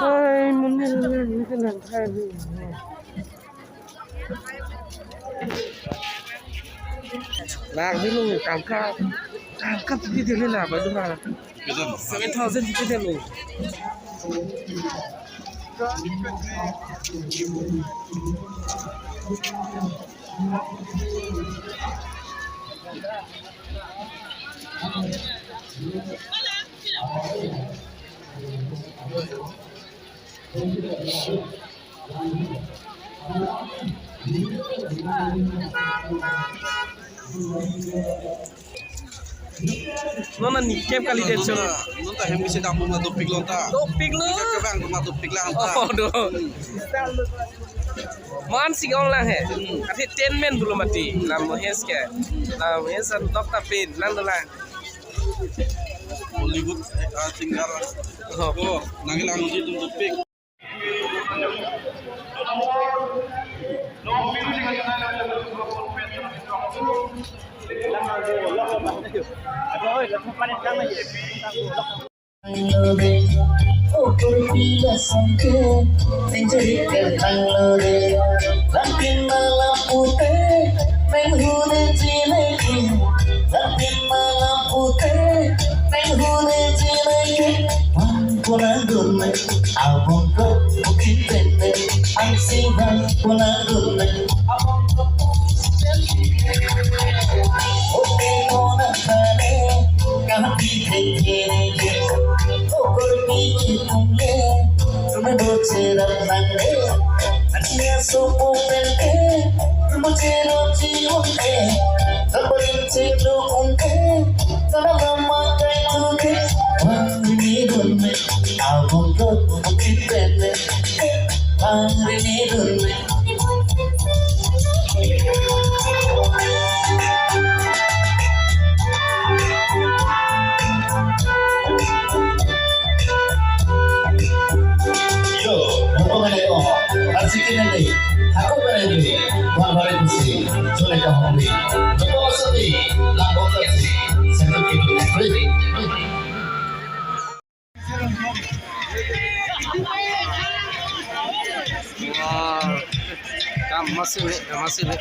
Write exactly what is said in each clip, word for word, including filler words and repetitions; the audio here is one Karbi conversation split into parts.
Ai, monit lang, monit lang, hai. Lang dulu, tangka, tangka pipit dulu lah, baru lah. Seven thousand pipit dulu. Non ta nikep kali det chong. Non ta hem kisi dam ma dopik lon ta. Dopik lo. Kevang ma dopik lang ta. Oh, do. Mo-an si ong lang he. Ati ten men pulo mati. Lam mo hes ke. Lam hes an tok ta pin. Lang do lang. Bollywood, ah, singer. Oh. Oh, nanglang di dum dopik. Yo, hako mene o, arsi ke nene, hako mene ni, bang bare kusi, jole ka hongri, jole ka hongri, la bokasi, satu kilo, free. Wah, kam masih le, kam masih le.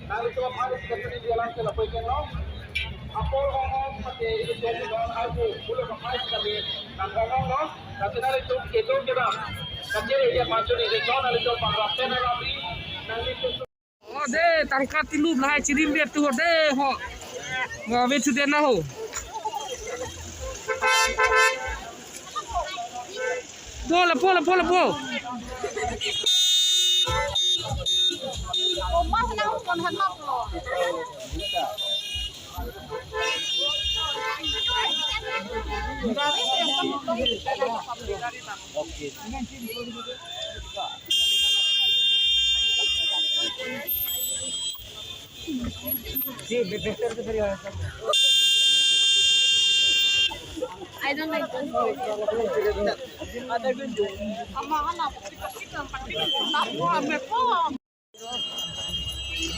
Nangtum harus kacuri jalan ke lapor ke no. Apor ong ong pakai itu jadi don aku, bulu pakai sekali. Nang ong ong no. Tapi nangtum itu ke bang. Kacuri dia pancuri ke no, nangtum pangrap tena rapi. Nangtum O de, tangka tilu lahai chirim bet tu ho de ho. Wa ve tu de na ho. Po la, po la, po la, po. I don't like this.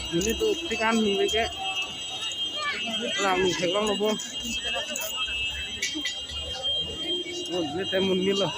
Ini tuh ikan ini ke. Lang ni helang lo bo. Oh, ini temun ni lo.